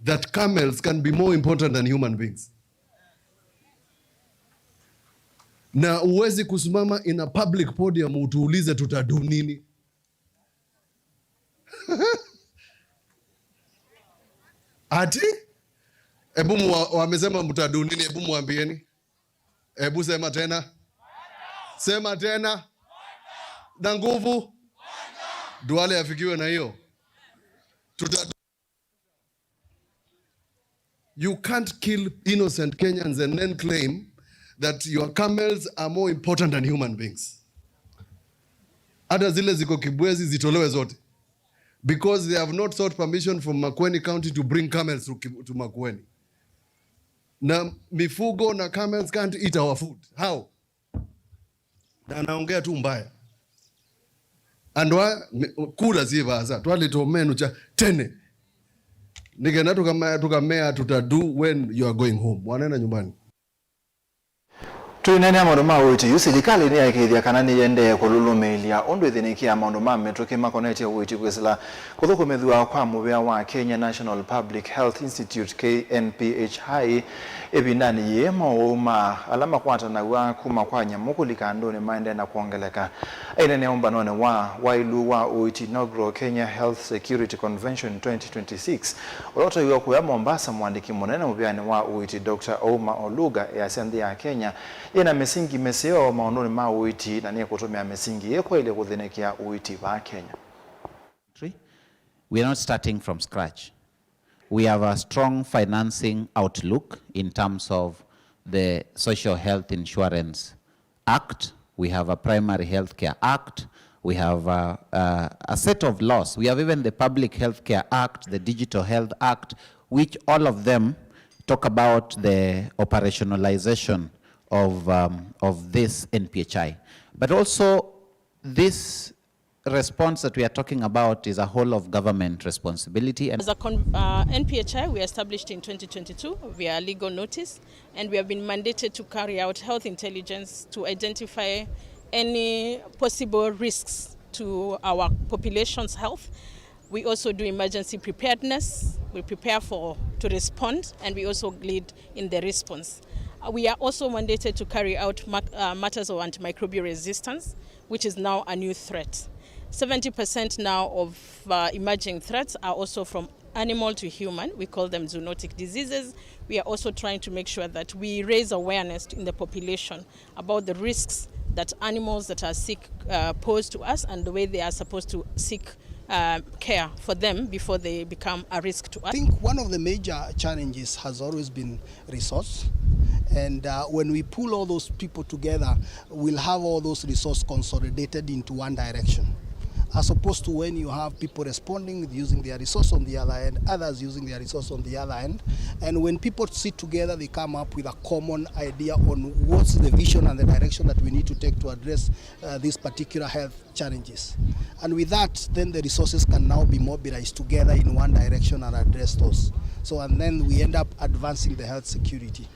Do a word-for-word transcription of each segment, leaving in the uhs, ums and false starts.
that camels can be more important than human beings. Na huwezi kusimama in a public podium utuulize tutadu nini. Ati? Ebu mwa-, wamesema mtadu nini? Ebu mwambieni. Ebu sema tena. Sema tena. Na nguvu. Duale afikiwe na hiyo. Tutadu. You can't kill innocent Kenyans and then claim that your camels are more important than human beings. Hata zile ziko Kibwezi zitolewe zote. Because they have not sought permission from Makueni County to bring camels to Kib-, to Makueni. Na mifugo na camels can't eat our food. How? Na anaongea tu mbaya. Andũ aa, me-, kura syĩ vaasa, twalĩtwe menu kya tene. Nĩ kenda tũkama-, tũkamea tutadu when you are going home. Wanenda nyumbani. Tũineenea maũndũ ma ũiiti yu, silikalĩ nĩyaĩkĩĩthya kana nĩyĩendee kũlũlũmĩĩlya ũndũ ĩthĩnĩkĩa maũndũ ma mĩtũkĩ makonetye ũiiti kwĩsĩla kũthũkũmĩthw'a kwa mũvĩa wa Kenya National Public Health Institute, K N P H I, ĩvindanĩ yĩĩ. Mowau ma ala makwatanaw'a kuma kwa nyamũ kũlika andũnĩ maendee na kwongeleka. Aineenea ũmbanonĩ wa waĩlu wa ũiiti, Inaugural Kenya Health Security Convention twenty twenty-six, ũla ũtwaiwe kũya Mombasa, mũandĩki mũnene mũvĩanĩ wa ũiiti, Doctor Ouma Oluga, easya nthĩ ya Kenya yĩna mĩsingi mĩseo maũndũnĩ ma ũiiti na nĩkũtũmĩa mĩsingi ĩĩ kwaĩlye kũthĩnĩkĩa ũiiti vaa Kenya. We are not starting from scratch. We have a strong financing outlook in terms of the Social Health Insurance Act, we have a Primary Health Care Act, we have a, a, a set of laws. We have even the Public Health Care Act, the Digital Health Act, which all of them talk about the operationalization of, um, of this N P H I. But also, this response that we are talking about is a whole of government responsibility. And as a con-, uh, N P H I, we established in twenty twenty-two via legal notice, and we have been mandated to carry out health intelligence to identify any possible risks to our population's health. We also do emergency preparedness. We prepare for, to respond, and we also lead in the response. Uh, we are also mandated to carry out ma-, uh, matters of antimicrobial resistance, which is now a new threat. Seventy percent now of, uh, emerging threats are also from animal to human. We call them zoonotic diseases. We are also trying to make sure that we raise awareness in the population about the risks that animals that are sick, uh, pose to us and the way they are supposed to seek, uh, care for them before they become a risk to us. I think one of the major challenges has always been resource. And, uh, when we pull all those people together, we'll have all those resources consolidated into one direction. As opposed to when you have people responding with using their resource on the other end, others using their resource on the other end. And when people sit together, they come up with a common idea on what's the vision and the direction that we need to take to address, uh, this particular health challenges. And with that, then the resources can now be mobilized together in one direction and address those. So, and then we end up advancing the health security.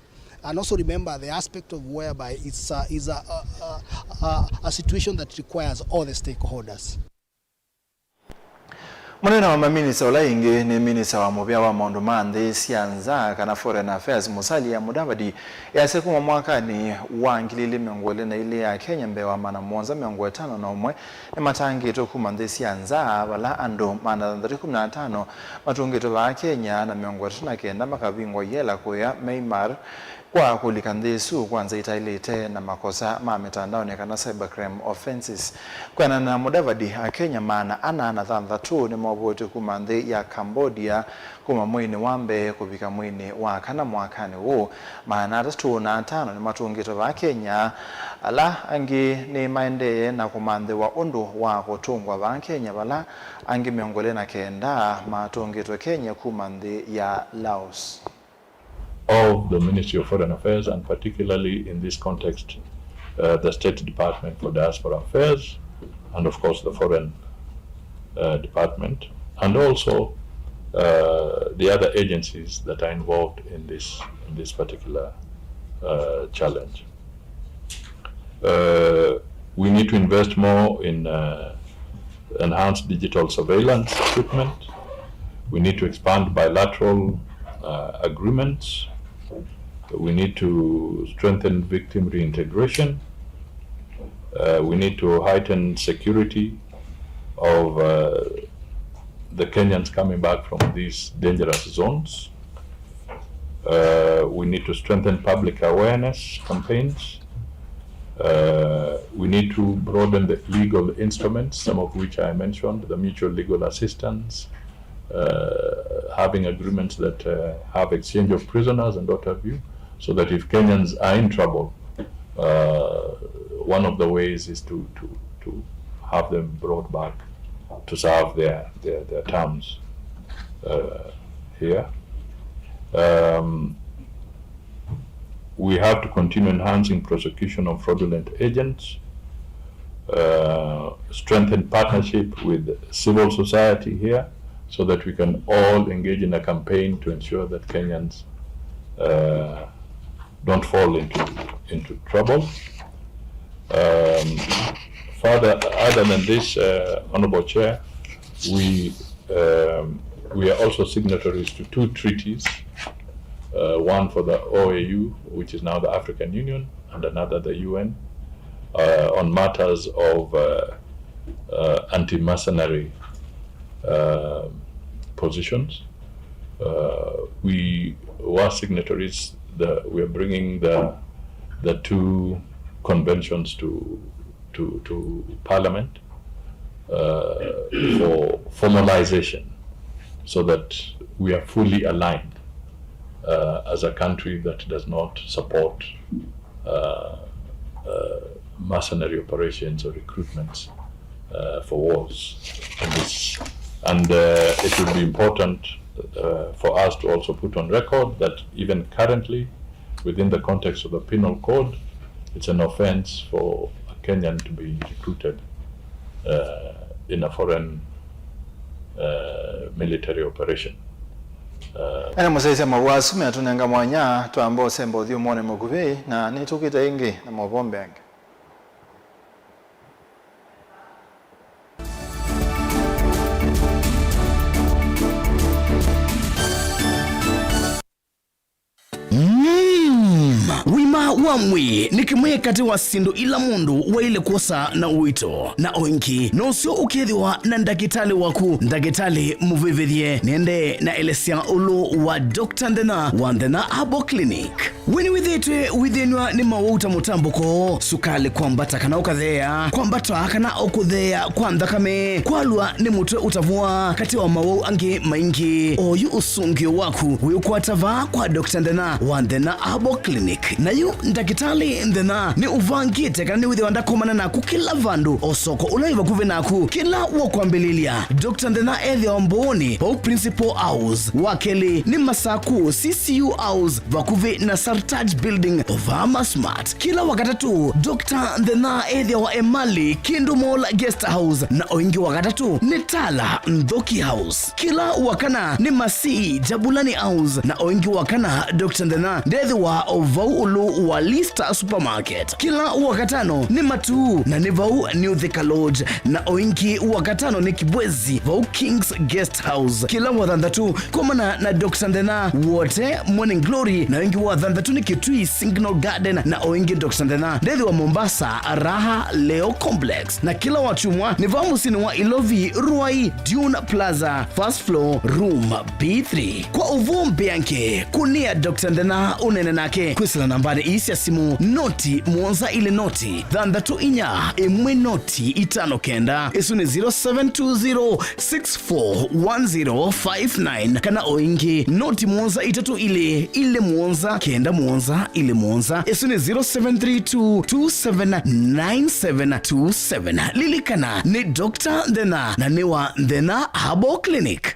And also remember the aspect of whereby it's a, is a, a, a, a, a situation that requires all the stakeholders. Mũnene wa maminista ũla ĩngĩ nĩ minista wa mũvĩa wa maũndũ ma nthĩ sya nza, kana foreign affairs, Musalia Mudavadi, easya kuma mwakanĩ wa ngili ilĩ mĩongo ĩlĩ na ilĩ ya Kenya mbee wa maana mũonza mĩongo ĩtano na ũmwe nĩmatangĩtwe kuma nthĩ sya nza, vala andũ maana thanthatũ ikũmi na atano matũngĩtwe vaa Kenya na mĩongo ĩtatũ na kenda makavingwa iela kũya Myanmar kwa kũlika nthĩ ĩsu kwa nzĩa itaĩlĩte na makosa ma mĩtandaonĩ, kana cybercrime offences. Kwĩanana na Mudavadi, Akenya maana ana na thanthatũ nĩmovoetwe kuma nthĩ ya Cambodia kuma mweinĩ wa mbee kũvika mweinĩ wa kana mwakanĩ ũũ. Maana atatũ na atano nĩmatũngĩtwe vaa Kenya, ala angĩ nĩmaendee na kũmanthĩwa ũndũ wa kũtũngwa vaa Kenya, vala angĩ mĩongo ĩlĩ na kenda matũngĩtwe Kenya kuma nthĩ ya Laos. Of the Ministry of Foreign Affairs, and particularly in this context, uh, the State Department for Diaspora Affairs, and of course the Foreign, uh, Department, and also, uh, the other agencies that are involved in this, in this particular, uh, challenge. Uh, we need to invest more in, uh, enhanced digital surveillance equipment. We need to expand bilateral uh, agreements. We need to strengthen victim reintegration. Uh, we need to heighten security of, uh, the Kenyans coming back from these dangerous zones. Uh, we need to strengthen public awareness campaigns. Uh, we need to broaden the legal instruments, some of which I mentioned, the mutual legal assistance, uh, having agreements that, uh, have exchange of prisoners and what have you, so that if Kenyans are in trouble, uh, one of the ways is to, to, to have them brought back to serve their, their, their terms, uh, here. Um, we have to continue enhancing prosecution of fraudulent agents, uh, strengthen partnership with civil society here so that we can all engage in a campaign to ensure that Kenyans, uh, don't fall into, into trouble. Um, further, other than this, uh, Honorable Chair, we, um, we are also signatories to two treaties, uh, one for the O A U, which is now the African Union, and another the U N, uh, on matters of, uh, uh, anti-mercenary, uh, positions. Uh, we were signatories. The, we are bringing the, the two conventions to, to, to Parliament, uh, for formalization, so that we are fully aligned, uh, as a country that does not support, uh, uh, mercenary operations or recruitments, uh, for wars. And, this, and, uh, it will be important, uh, for us to also put on record that even currently, within the context of the Penal Code, it's an offense for a Kenyan to be recruited, uh, in a foreign, uh, military operation. Uh, Ene mũsyaĩĩsya mawau asu meatũnenga mwanya twamba ũsemba ũthyũmũonĩ mũkuvĩ, na nĩtũkĩte ĩngĩ na maũvoo mbeange. Mm, ũima wa mwĩĩ nĩ kĩmwe katĩ wa syĩndũ ila mũndũ waĩle kwosa na ũito, na o ĩngĩ nũseo ũkethĩwa na ndakĩtalĩ waku, ndakĩtalĩ mũvĩvĩthye. Nĩendee na elesya ũlũ wa Doctor Nthĩna wa Nthĩna Herbal Clinic. We nĩwĩthĩĩtwe wĩthĩnw'a nĩ mawau ta mũtambũko, sukalĩ kwambata kana ũkatheea, kwambata kana o kũtheea kwa nthakame, kwalw'a nĩ mũtwe ũtavũa, katĩ wa mawau angĩ maingĩ? Oyu ũsũngĩo waku wĩũkwata vaa kwa Doctor Nthĩna wa Nthĩna Herbal Clinic. Na yu Ndakĩtalĩ Nthĩna nĩũvangĩte kana nĩwĩthĩwa ndakomana naku kĩla vandũ, o soko ũla wĩ vakuvĩ naku, kĩla wa kwambĩlĩlya. Doctor Nthĩna ethĩawa Mbũũnĩ, vau Principal House. Wa kelĩ nĩ Masaku, C C U House, vakuvĩ na Sartaj Building, vaa Masmart. Kĩla Wakatatũ, Doctor Nthĩna ethĩawa Emali, Kindu Mall Guest House, na o ĩngĩ Wakatatũ nĩ Tala, Nthoki House. Kĩla Wakana nĩ Masii, Jabulani House, na o ĩngĩ Wakana, Doctor Nthĩna ndethĩwa o vau ũlũ wa Lista Supermarket. Kĩla Wakatano nĩ Matuu, na nĩ vau New Thika Lodge, na o ĩngĩ Wakatano nĩ Kibwezi, vau King's Guest House. Kĩla Wathanthatũ, komana na Doctor Nthĩna Wote Morning Glory, na o ĩngĩ Wathanthatũ nĩ Kitui Signal Garden, na o ĩngĩ Doctor Nthĩna ndethĩwa Mombasa, Raha Leo Complex. Na kĩla Wakyumwa nĩ vaa mũsyĩnĩ wa Ilovi, Ruai, Dune Plaza, first floor, room B three. Kwa ũvoo mbeange, kũnĩa Doctor Nthĩna ũneene nake kwĩsĩla nambanĩ ii sya simũ, noti mũonza ilĩ noti, thanthatũ inya ĩmwe noti itano kenda, ĩsu nĩ zero seven two zero six four one zero five nine, kana o ĩngĩ, noti mũonza itatũ ilĩ, ilĩ mũonza, kenda mũonza, ilĩ mũonza, ĩsu nĩ zero seven three two two seven nine seven two seven. Lilikana, nĩ Doctor Nthĩna, na nĩ wa Nthĩna Herbal Clinic.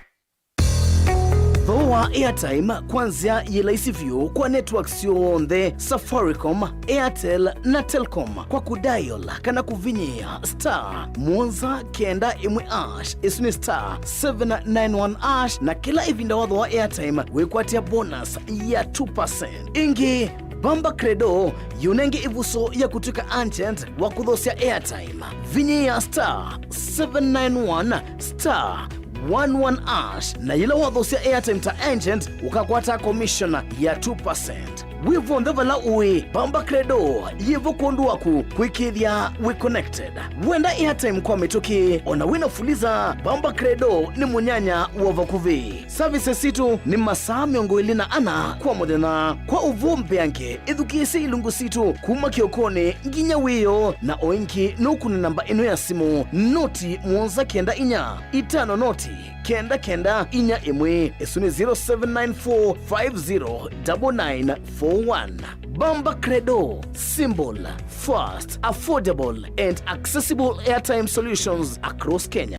Thooa airtime kwa nzĩa yĩ laisi vyũ kwa network syonthe, Safaricom, Airtel, na Telcom, kwa kũdial kana kũvinyĩĩa star mũonza kenda ĩmwe hash, ĩsu nĩ star seven nine one hash, na kĩla ĩvinda wathooa airtime wĩkwatĩa bonus ya two percent. Ĩngĩ, Bamba Credo yĩũnenge ĩvuso ya kũtw'ĩka agent wa kũthoosya airtime. Vinyĩĩa star seven nine one star One one ash, na yĩla wathosya airtime ta agent, ũkakwata commission ya two percent. Wĩ vonthe vala ũĩ, Bamba Credo yĩvo kwondũ waku kwĩkĩĩthya wĩ connected. Wenda airtime kwa mĩtũkĩ, ona wĩna fuliza, Bamba Credo nĩ mũnyanya wa vakuvĩ. Services sitũ nĩ masaa mĩongo ĩlĩ na ana kwa mũthenya. Kwa ũvoo mbeange, ĩthukĩĩsye ilungu sitũ kuma kĩokonĩ nginya wĩoo, na o ĩngĩ nũkũne namba ĩno ya simũ, noti mũonza kenda inya itano noti kenda kenda inya ĩmwe. Ĩsu nĩ zero seven nine four five zero nine nine four one. Bamba Credo, simple, fast, affordable, and accessible airtime solutions across Kenya.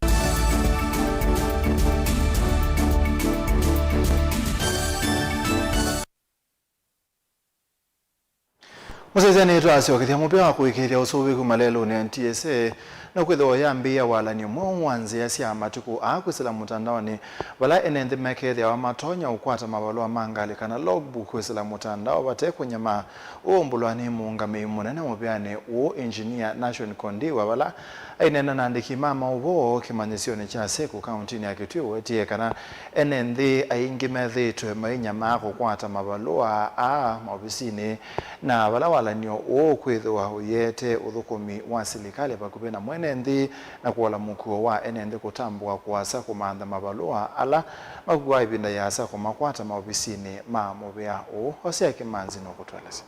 Mũsyaĩĩsya, nĩtwasyokethya mũvea wa kũĩkĩĩthya ũsũvĩku malelũnĩ ya N T S A, nũkwĩthĩwa ũyambĩĩa walany'o mweũ wa nzĩa sya matukũ aa kwĩsĩla mũtandaonĩ, vala ene nthĩ mekethĩawa matonya ũkwata mavalũa ma ngalĩ kana logbook kwĩsĩla mũtandao vate kũnyamaa. Ũũ ũmbũlwa nĩ mũũngamĩi mũnene mũvĩanĩ ũũ, Engineer Nashon Kondiwa, vala aineena na andĩki ma maũvoo kĩmanyĩsyonĩ kya Seku kaũntĩnĩ ya Kitui, ũwetie kana ene nthĩ aingĩ methĩĩtwe mainyamaa kũkwata mavalũa aa maovisinĩ, na vala walany'o ũũ kwĩthĩwa ũyĩete ũthũkũmi wa silikalĩ vakuvĩ na mwene nthĩ, na kũola mũkuo wa ene nthĩ kũtambũka kũasa kũmantha mavalũa ala makuaa ĩvinda yĩasa kũmakwata maovisinĩ ma mũvĩa ũũ. Hosea Kĩmanzi nũkũtũelesya.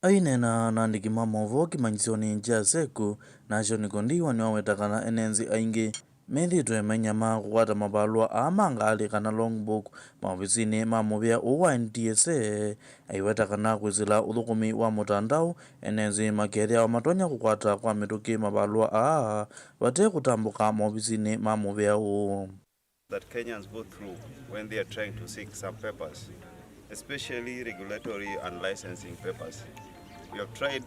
Aineena na andĩki ma maũvoo kĩmanyĩsyonĩ kya Seku, Nashon Kondiwa nĩwaweta kana ene nthĩ aingĩ methĩĩtwe mainyamaa kũkwata mavalũa aa ma ngalĩ kana logbook maovisinĩ ma mũvĩa ũũ wa N T S A, aiweta kana kwĩsĩla ũthũkũmi wa mũtandao, ene nthĩ makethĩawa matonya kũkwata kwa mĩtũkĩ mavalũa aa vate kũtambũka maovisinĩ ma mũvĩa ũũ. That Kenyans go through when they are trying to seek some papers, especially regulatory and licensing papers. We have tried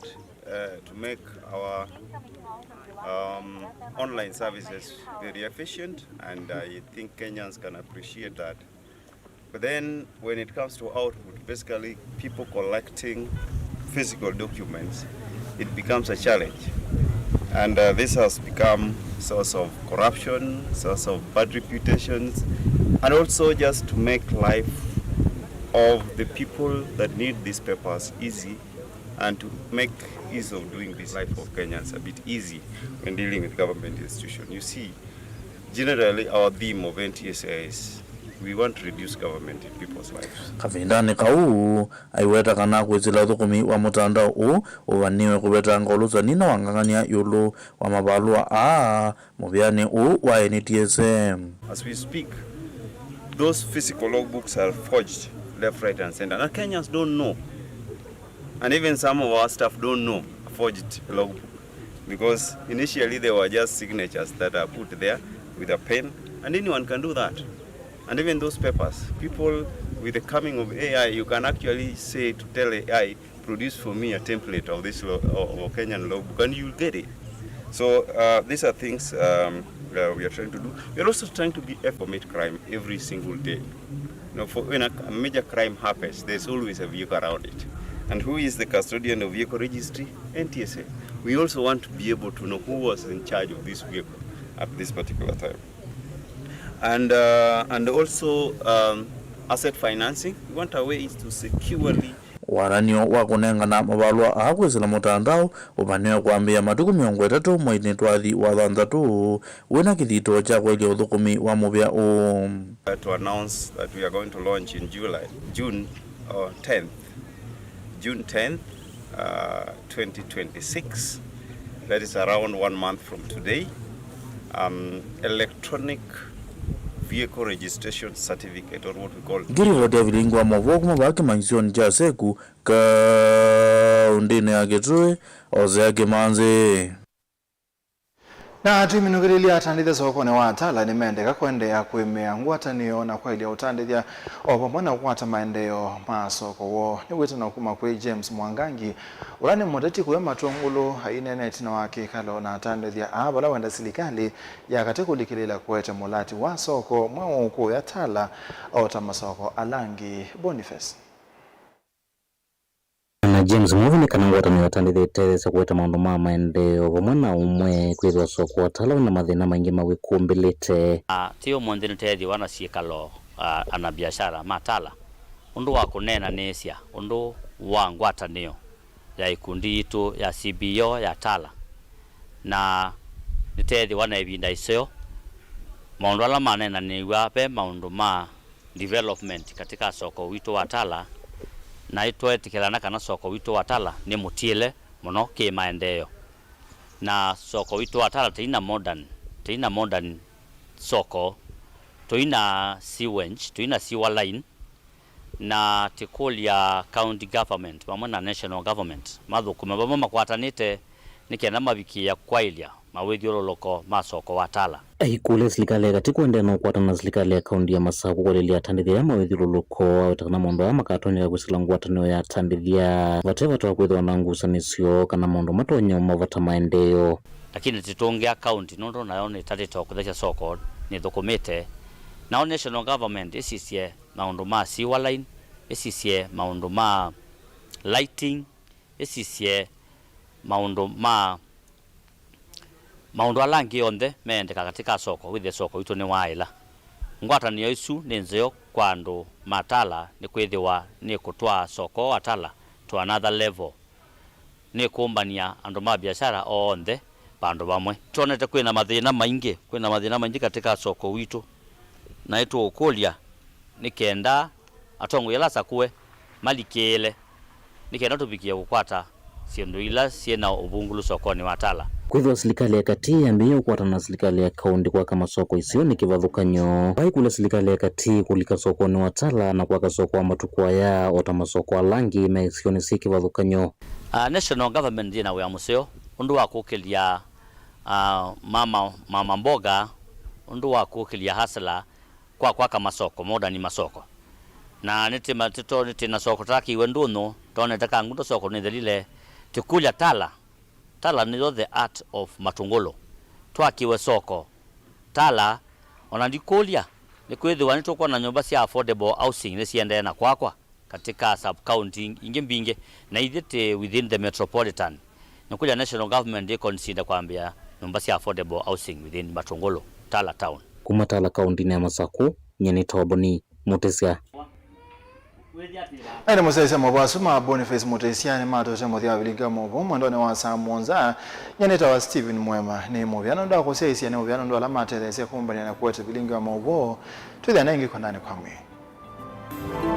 uh, to make our um, online services very efficient, and I think Kenyans can appreciate that. But then, when it comes to output, basically people collecting physical documents, it becomes a challenge. And uh, this has become source of corruption, source of bad reputations, and also just to make life of the people that need these papers easy and to make ease of doing this life of Kenyans a bit easy when dealing with government institution. You see, generally our theme of N T S A is we want to reduce government in people's lives. Kavindanĩ kau, aiweta kana kwĩsĩla ũthũkũmi wa mũtandao ũũ ũvanĩwe kũvetanga ũlũsani na wangang'ania ĩũlũ wa mavalũa aa mũvĩanĩ ũũ wa N T S A. As we speak, those physical logbooks are forged left, right and center. And Kenyans don't know. And even some of our staff don't know a forged logbook. Because initially they were just signatures that are put there with a pen, and anyone can do that. And even those papers, people, with the coming of A I, you can actually say to tell A I, "Produce for me a template of this lo- of of Kenyan logbook," and you'll get it. So uh, these are things um, uh, we are trying to do. We are also trying to be able to commit crime every single day. You know, for when a, a major crime happens, there's always a vehicle around it. And who is the custodian of vehicle registry? N T S A. We also want to be able to know who was in charge of this vehicle at this particular time. And, uh, and also um, asset financing. We want a way to securely Waranio wa kũnengana mavalũa aa kwĩsĩla mũtandao ũvanĩwe kwambĩĩa matukũ mĩongo ĩtatũ mweinĩ twathi wa thanthatũ, wĩna kĩthito kya kwaĩlya ũthũkũmi wa mũvĩa ũũ. Uh, to announce that we are going to launch in July, June uh, tenth, June tenth, uh, twenty twenty-six, that is around one month from today, um, electronic vehicle registration certificate, or what we call Ngĩrivoti ya vilingi wa maũvoo kuma vaa kĩmanyĩsyonĩ kya Seku, kaũndĩnĩ ya Kitui, Hosea Kĩmanzi. Na twĩminũkĩlĩlya, atandĩthya sokonĩ wa Tala nĩmendeka kũendeea kũĩmĩa ngwatanĩo na kwaĩlya ũtandĩthya o vamwe na kũkwata maendeeo ma soko woo. Nĩ wĩtano kuma kwĩ James Mwangangi, ũla nĩ mũteti kũya Matũngũlũ, aineenea ĩtina wa kĩkalo na atandĩthya aa vala wenda silikalĩ ya katĩ kũlikĩlĩĩla kũete mũlati wa soko mweũ kũya Tala o ta masoko ala angĩ. Boniface. Na James James Mwovi nĩ kana ngwatanĩo ya Tala ĩtetheesya kũete maũndũ ma maendeeo vamwe na ũmwe kwĩthĩwa soko wa Tala wĩ na mathĩna maingĩ mawĩkumbĩlĩte. Na ti ũmũnthĩ nĩteethĩwa na syĩkalo, a, anabiashara ma Tala ũndũ wa kũneenanĩsya ũndũ wa ngwatanĩo ya ikundi yitũ ya C B O ya Tala, na nĩteethĩwa na ĩvinda ĩseo. Maũndũ ala maneenanĩw'a ve maũndũ ma development katika soko witũ wa Tala, na nĩtweetĩkĩlana kana soko witũ wa Tala nĩ mũtiĩle mũno kĩ maendeeo. Na soko witũ wa Tala tũina modern, tũina modern soko, tũina sewage, tũina sewer line, na tĩkũlya county government vamwe na national government mathũkũme vamwe makwatanĩte nĩ kenda mavikĩĩa kwaĩlya mawĩthyũlũlũko ma soko wa Tala. Aikũlya silikalĩ ya katĩ kũendeea na ũkwatana na silikalĩ ya kaunti ya Masaku kũalĩlya atandĩthya aya mawĩthyũlũlũko, aweta kana maũndũ aa makatonyeka kwĩsĩla ngwatanĩo ya atandĩthya vate vata wa kwĩthĩwa na ngusanĩsyo kana maũndũ matonya ũmavata maendeeo. Lakini tĩtũngĩa kaunti nũndũ nayo nĩtatĩte o kũthesya soko nĩthũkũmĩte. Nao national government ĩsisye maũndũ ma sewer line, ĩsisye maũndũ ma lighting, ĩsisye maũndũ ma, maũndũ ala angĩ onthe meendeka katika soko, wĩthĩe soko witũ nĩwaaĩla. Ngwatanĩo ĩsu nĩ nzeo kwa andũ ma Tala nĩkwĩthĩwa nĩkũtwaa soko wa Tala to another level. Nĩkũmbany'a andũ ma biashara onthe vandũ vamwe. Twonete kwĩna mathĩna maingĩ, kwĩna mathĩna maingĩ katika soko witũ, na nĩtũũkũlya nĩ kenda atongoi ala asakũe malikĩĩle nĩ kenda tũvikĩe kũkwata syĩndũ ila syĩ na ũvungũlu sokonĩ wa Tala. Kwĩthĩwa silikalĩ ya katĩ yambĩĩe ũkwatana na silikalĩ ya kaunti kwaka masoko isionĩ kĩvathũkany'o, vaikũlya silikalĩ ya katĩ kũlika sokonĩ wa Tala na kwaka soko wa matukũ aya o ta masoko ala angĩ me isionĩ syĩ kĩvathũkany'o. Ah, national government yĩ na wĩa mũseo ũndũ wa kũkĩlya, ah, mama, mama mboga, ũndũ wa kũkĩlya hustler kwa kwaka masoko, modern masoko. Na nĩtĩ ma-, tĩto-, nĩtĩ na soko takĩiwe ndũnyũ, tonete Kangundo soko nĩthelile, tĩkũlya Tala. Tala nĩyo the heart of Matungulu. Twakĩwe soko Tala, ona ndikũlya, nĩkwĩthĩwa nĩtũkwona nyũmba sya affordable housing nĩsiendee na kwakwa katika sub-county ingĩ mbingĩ, na ithyĩ twĩ within the metropolitan. Nĩkũlya national government ĩconsider kwambĩa nyũmba sya affordable housing within Matungulu, Tala town. Kuma Tala kauntinĩ ya Masaku, nyie nĩ Toboni Mũtĩsya. Aĩ nĩ mũsyaĩĩsya maũvoo asu ma Boniface Mũtĩsya nĩmatũete mũthya wa vilingi wa maũvoo mwendonĩ wa saa mũonza. Nyie nĩtawa Stephen Mwema. Nĩ mũvea nũndũ wa kũsyaĩĩsya, nĩ mũvea nũndũ ala matetheesya kũmbany'a na kũete vilingi wa maũvoo. Twĩthĩane ĩngĩ kwandanĩ kwa mwĩĩ.